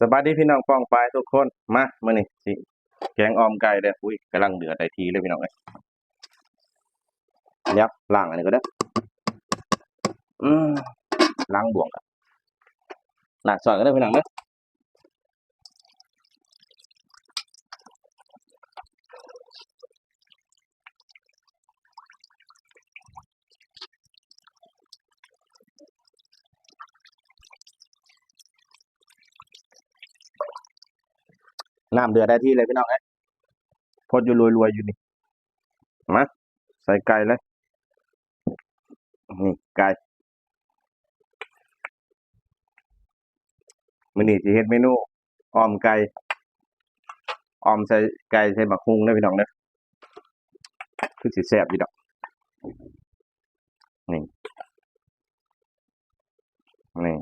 ສະບາຍດີພີ່ນ້ອງປ້ອງປາຍທຸກຄົນ. ມາ ມື້ນີ້ຊິແກງອ່ອມໄກ່ເດີ້. ອຸ້ຍ ກຳລັງເດືອດໄດ້ທີ່ເລີຍພີ່ນ້ອງເອີຍ. ດຽວລ້າງອັນນີ້ກ່ອນເດີ້. ອືມ ລ້າງບ່ວງກ່ອນ ລ້າງຊ້ອນກ່ອນເດີ້ພີ່ນ້ອງເດີ້. ນ້ຳເດືອດໄດ້ທີ່ເລີຍພີ່ນ້ອງເອີຍ. ຟົດຢູ່ລວຍໆຢູ່ນີ້. ມາ ໃສ່ໄກ່ເລີຍ. ນີ້ໄກ່ ມື້ນີ້ຊິເຮັດເມນູອ່ອມໄກ່ ອ່ອມໃສ່ໄກ່ ໃສ່ໝາກຫຸ່ງເດີ້ພີ່ນ້ອງເດີ້. ຄືຊິແຊບຢູ່ດອກ. ນີ້ ນີ້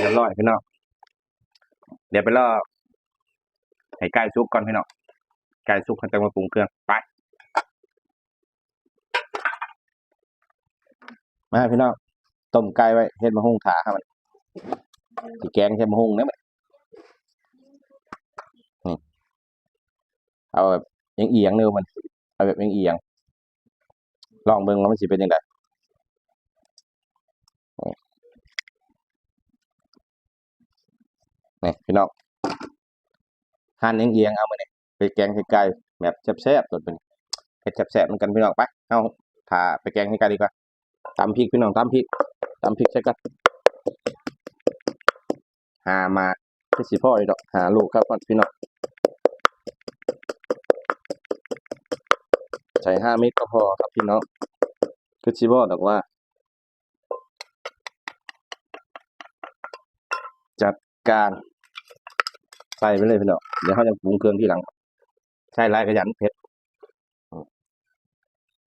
ຮຽບຮ້ອຍພີ່ນ້ອງ. ດຽວໄປລໍໃຫ້ໄກ່ສຸກກ່ອນພີ່ນ້ອງ. ໄກ່ສຸກເຮົາຈັ່ງມາປຸງເຄື່ອງ. ໄປ ມາພີ່ນ້ອງ ຕົ້ມໄກ່ໄວ້ ເຮັດໝາກຫຸ່ງຖ້າເຮົາ. ຊິແກງເຮັດໝາກຫຸ່ງເດີ້. ນີ້ ເອົາແບບອຽງໆເດີ້ມັນ ເອົາແບບອຽງໆ ລອງເບິ່ງວ່າມັນຊິເປັນຈັ່ງໃດ. ນີ້ພີ່ນ້ອງ ຫັນອຽງໆ ເອົາມື້ນີ້ໄປແກງໃສ່ໄກ່ແບບແຊບໆ ໂລດ. ເຮັດແຊບໆນຳກັນພີ່ນ້ອງ. ໄປ ເຮົາຖ້າໄປແກງໃສ່ໄກ່ດີກວ່າ. ຕຳພິກພີ່ນ້ອງ ຕຳພິກ ຕຳພິກໃສ່ກັນ. ຫ້າໝາກ ຄືຊິພໍຢູ່ດອກ ຫ້າລູກຄັບພີ່ນ້ອງ. ໃສ່ຫ້າເມັດກໍພໍຄັບພີ່ນ້ອງ ຄືຊິພໍດອກວ່າ. ຈັດການ ໃສ່ໄປເລີຍພີ່ນ້ອງ. ດຽວເຮົາຍັງປຸງເຄື່ອງທີຫຼັງ. ໃສ່ຫຼາຍກະຢ້ານເຜັດ.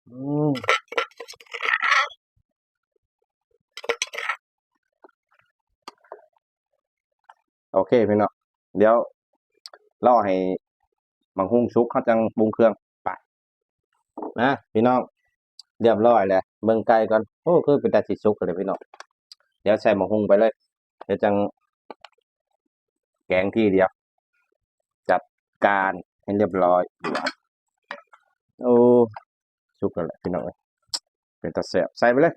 ອືມ ໂອເຄພີ່ນ້ອງ ດຽວລໍໃຫ້ໝາກຫຸ່ງສຸກ ເຮົາຈັ່ງປຸງເຄື່ອງ. ໄປ ມາພີ່ນ້ອງ ຮຽບຮ້ອຍແລ້ວ. ເບິ່ງໄກ່ກ່ອນ. ໂອ້ ຄືເປັນຕາຊິສຸກແລ້ວພີ່ນ້ອງ. ດຽວໃສ່ໝາກຫຸ່ງໄປເລີຍ ດຽວຈັ່ງແກງທີດຽວ. ຈັດການໃຫ້ຮຽບຮ້ອຍ. ໂອ້ ສຸກແລ້ວແຫຼະພີ່ນ້ອງເອີຍ. ເປັນຕາແຊບ ໃສ່ໄປເລີຍ.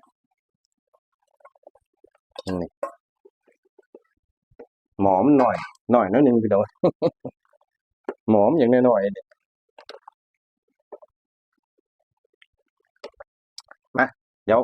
ນີ້ ໝໍ້ມັນໜ້ອຍ ໜ້ອຍໜ້ອຍໜຶ່ງພີ່ນ້ອງ. ໝໍ້ມັນຍັງນ້ອຍໆເດ້. ມາ ດຽວ